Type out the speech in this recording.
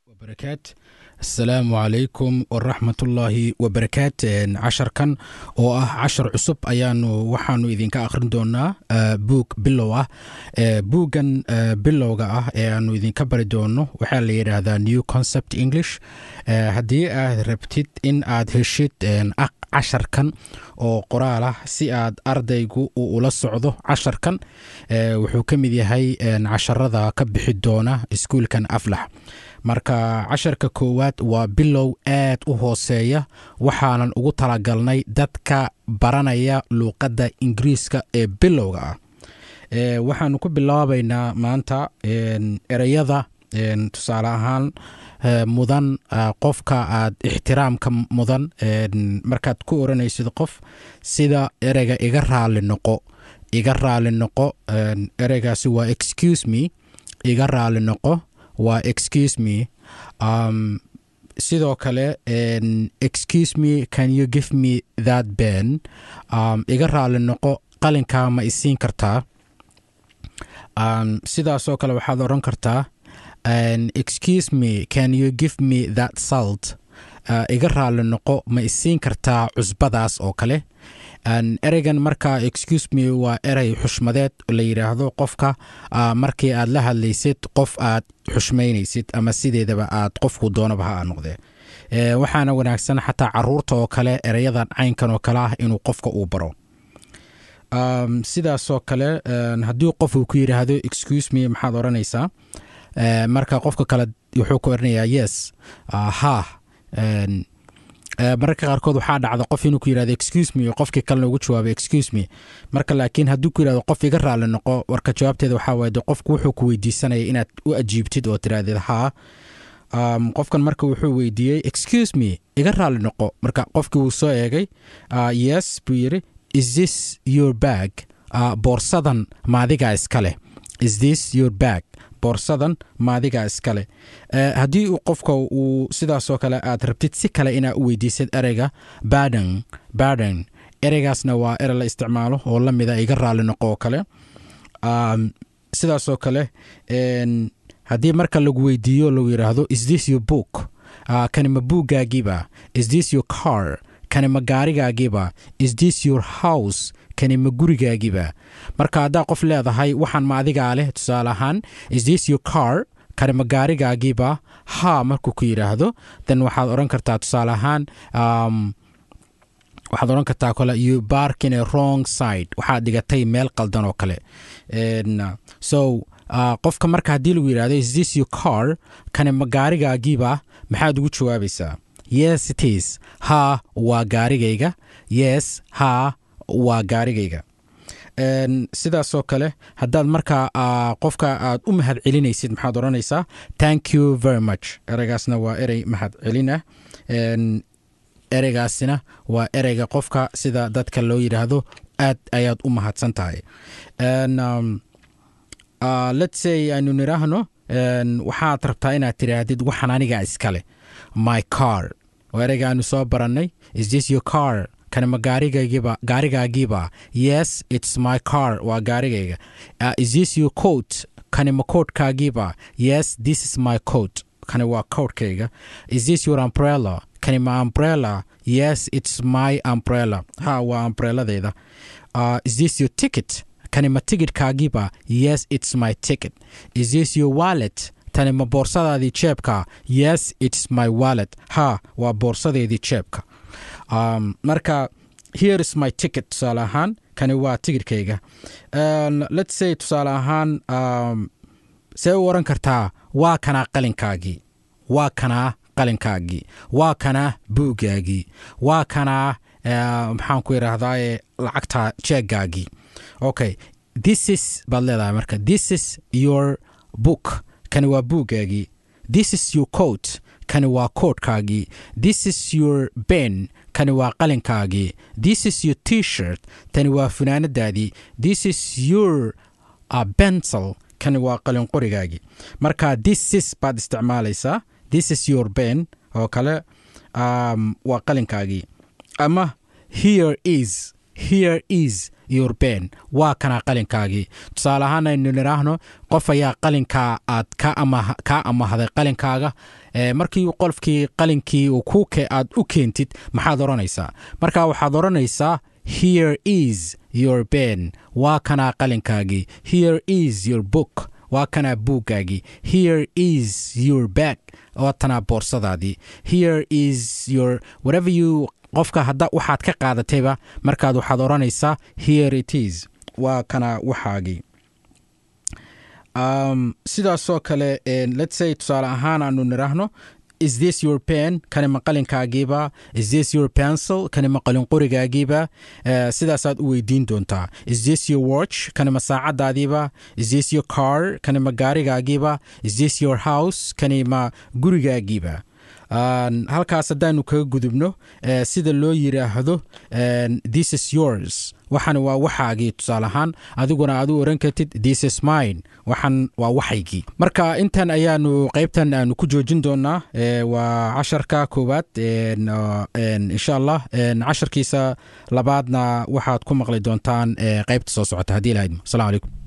Wabarakaat. Asalaamu calaykum waraxmatullaahi wabarakaat. Casharkan oo ah cashar cusub ayaanu waxaanu idinka akhrin doonaa buug bilow ah. Buuggan bilowga ah ee aanu idinka bari doono waxaa la yidhaahdaa New Concept English. Haddii aad rabtid in aad heshid casharkan oo qoraal ah si aad ardaygu uu ula socdo casharkan, wuxuu ka mid yahay casharada ka bixi doona iskuulkan Aflax. Marka casharka koowaad waa bilow aad u hooseeya, waxaanan ugu talagalnay dadka baranaya luuqadda Ingiriiska ee bilowga ah. Waxaanu ku bilaabaynaa maanta ereyada, tusaale ahaan, mudan qofka aad ixtiraamka mudan markaad ku oranaysid qof, sida ereyga "iga raali noqo". "Iga raali noqo", ereygaasi waa "excuse me". "Iga raali noqo" waa "excuse me". Sidoo kale, "Excuse me, can you give me that pen?" "Iga raali noqo, qalinkaa ma isiin kartaa?" Sidaasoo kale waxaad odhan kartaa, "Excuse me, can you give me that salt?" "Iga raali noqo, ma isiin kartaa cusbadaas?" oo kale. Ereygan marka "excuse me" waa erey xushmadeed la yidhaahdo qofka markii aad la hadlaysid qof aad xushmaynaysid ama sideedaba aad qofku doonaba ha noqdee. Waxaana wanaagsan xataa caruurta oo kale ereyadan caynkan oo kale ah inuu qofka uu baro. Sidaasoo kale, haddii qof uu ku yidhaahdo "excuse me", maxaad odhanaysaa? Marka qofka kale wuxuu ku oranayaa "yes", ha. Mararka qaarkood waxaa dhacda qof inuu ku yirahdo "excuse me", qofkii kalena ugu jawaabo "excuse me". Marka laakiin hadduu ku yirahdo qof "iga raali noqo", warka jawaabteeda waxaa waaye de qofku wuxuu ku weydiisanaya inaad u ajiibtid oo tirahdid "haa". Qofkan marka wuxuu weydiiyey "excuse me", "iga raali noqo". Marka qofkii wuu soo eegay, "Yes" buu yiri. "Is this your bag?" "Boorsadan maadigaa iska leh?" "Is this your bag?" "Boorsadan maadigaa iska leh?" Haddii uu qofka uu sidaasoo kale aad rabtid si kale inaa u weydiisid ereyga "pardon", "pardon", ereygaasna waa erey la isticmaalo oo la mida "iga raali noqo" oo kale. Sidaasoo kale, haddii marka lagu weydiiyo, lagu yidhaahdo "Is this your book?" "Kani ma buuggaagiiba?" "Is this your car?" "Kani ma gaarigaagiiba?" "Is this your house?" "Kani ma gurigaagiiba?" Marka haddaa qof leedahay "waxaan ma adigaa leh", tusaale ahaan, "Is this your car?" "Kani ma gaarigaagiiba?" "Haa" markuu ku yidhaahdo, then waxaad odhan kartaa, tusaale ahaan, waxaad odhan kartaa kole, "You park in a wrong side", "waxaad dhigatay meel qaldan" oo kale. So qofka marka haddii lagu yidhahdo "Is this your car?" "Kani ma gaarigaagiiba?", maxaad ugu jawaabaysaa? "Yes, it is." "Ha, waa gaarigayga." "Yes", "ha, waa gaarigayga." Sidaasoo kale, haddaad markaa qofka aad u mahad celinaysid, maxaad odhanaysaa? "Thank you very much." Ereygaasna waa erey mahad celin ah. Ereygaasina waa ereyga qofka sida dadka loo yidhaahdo "aad ayaad u mahadsan tahay". Let's say aynu niraahno, waxaad rabtaa inaad tidhaahdid "waxaan aniga iskale", "my car", waa ereyga aanu soo barannay. "Is this your car?" "Kani ma gaarigaygiiba?" "Gaarigaagiiba?" "Yes, it's my car." "Waa gaarigayga." "Is this your coat?" "Kani ma koodhkaagiiba?" "Yes, this is my coat." "Kani waa koodhkayga." "Is this your umbrella?" "Kani ma umbrella?" "Yes, it's my umbrella." "Ha, waa umbrelladeeda." "Is this your ticket?" "Kani ma tigidhkaagiiba?" "Yes, it's my ticket." "Is this your wallet?" "Tani ma boorsadaadii jeebka?" "Yes, it's my wallet." "Ha, waa boorsadeedii jeebka." Marka "Here is my ticket", tusaale ahaan, "kani waa tigidhkayga". Let's say, tusaale ahaan, see u oran kartaa "waa kanaa qalinkaagii"? "Waa kanaa qalinkaagii", "waa kanaa buuggaagii", "waa kanaa", maxaan ku idhaahdaaye, lacagta jeeggaagii. Okay, "This is" baad leedahay marka. "This is your book", "kani waa buuggaagii". "This is your coat", "kani waa koodhkaagii". "This is your pen", "kani waa qalinkaagii". "This is your T-shirt", "tani waa funaanadaadii". "This is your pencil", "kani waa qalin qorigaagii". Marka "this is" baad isticmaalaysaa. "This is your pen" oo kale, "waa qalinkaagii". Ama "Here is", "Here is your pen. Waa kana qalinkaagii. Tusaale ahaan aynu nidhaahno qof ayaa qalinkaa aad kaa amahday qalinkaaga. Markii qofkii qalinkii uu ku aad u keentid, maxaad odhanaysaa? Marka waxaad odhanaysaa: "Here is your pen." Waa kanaa qalinkaagii. "Here is your book." Waa kanaa buuggaagii. "Here is your bag." Waa tanaa boorsadaadii. Here is your whatever you, qofka hadda waxaad ka qaadatayba, markaad waxaad odhanaysaa: "Here it is." Waa kana waxaagii. Sidaasoo kale, let's say, tusaale ahaan aanu nidhaahno: "Is this your pen?" Kani ma qalinkaagiiba? "Is this your pencil?" Kani ma qalin qorigaagiiba? Sidaasaad u weydiin doontaa. "Is this your watch?" Kani ma saacadaadiiba? "Is this your car?" Kani ma gaarigaagiiba? "Is this your house?" Kani ma gurigaagiiba? Halkaas haddaanu kaga gudubno sida loo yiraahdo "This is yours," waxan waa waxaagii, tusaale ahaan adiguna aad u oran kartid "This is mine," waxan waa waxaygii. Marka intan ayaanu qaybtan aanu ku joojin doonaa. Waa casharka koowaad. Insha Allah casharkiisa labaadna waxaad ku maqli doontaan qaybta soo socota haddii lahaydmo. Asalaamu calaykum.